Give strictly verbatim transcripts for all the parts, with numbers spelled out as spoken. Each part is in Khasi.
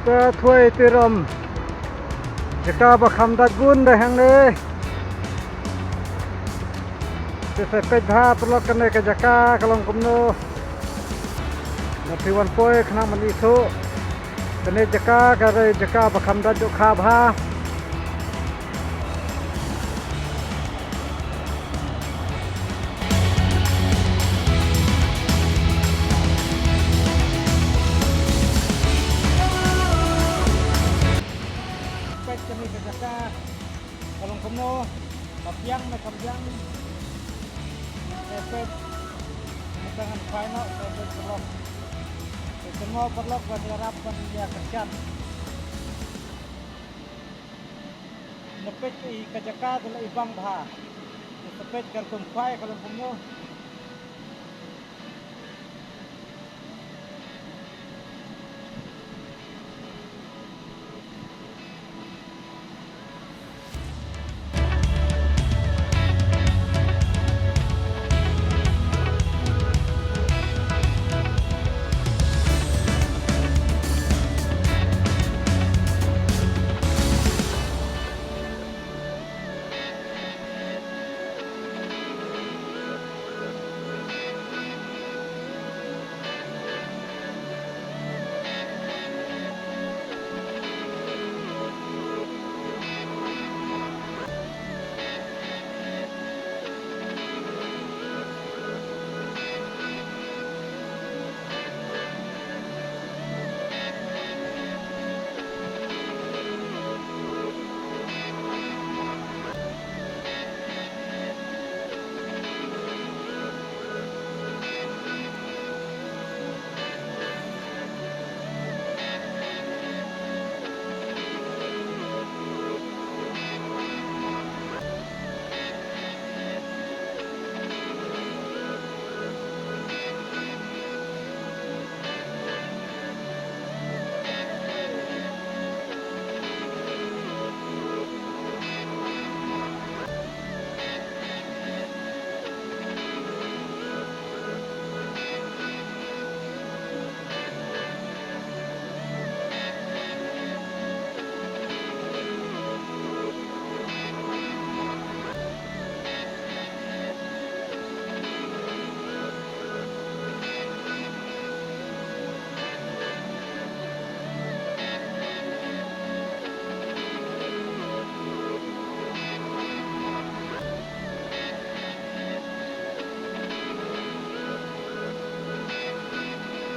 Ka Thuai Tirom. Jaka ba kham dait bun da hangne. Te sa peit bha paralok kane ka jaka ka long kumno. Nga phi wan poi khnang ban ithuh. Kane jaka ka dei jaka ba kham dait dohkha bha. Peit kane ka jaka ka long kumno, ka biang ne ka biang. Te peit mynta ngan phai noh, te peit paralok. Te kynmaw paralok ban ïarap ban ïa kyrshan. Na peit ka jaka ka la i bang bha. Na peit ka rukom khwai ka long kumno.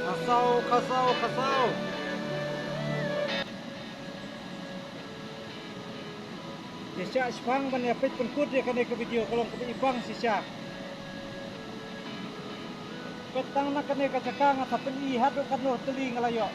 Khasaw, khasaw, khasaw. Ïa shah shipang ban ïa peit pynkut ïa kane ka video ka long kaba i bang shisha. Peit tang na kane ka jaka nga sa pyni haduh katno tylli nga la ïoh.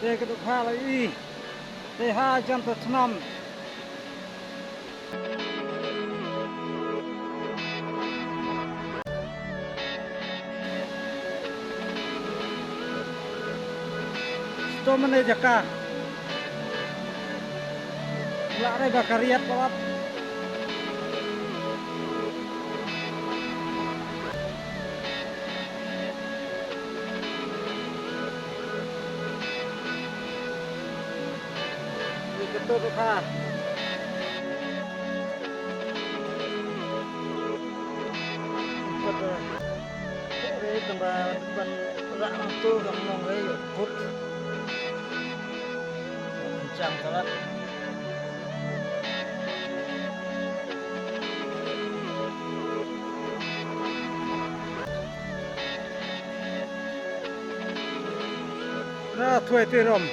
Te ka dukha la i. Te ha jan ta tnam. Sto mane jaka. Lah re ba ka riat palat. Ni ka to ka. Ka to. Re tamba ban ra to ka mong re kut. Chang talat. Na thuai ti rom.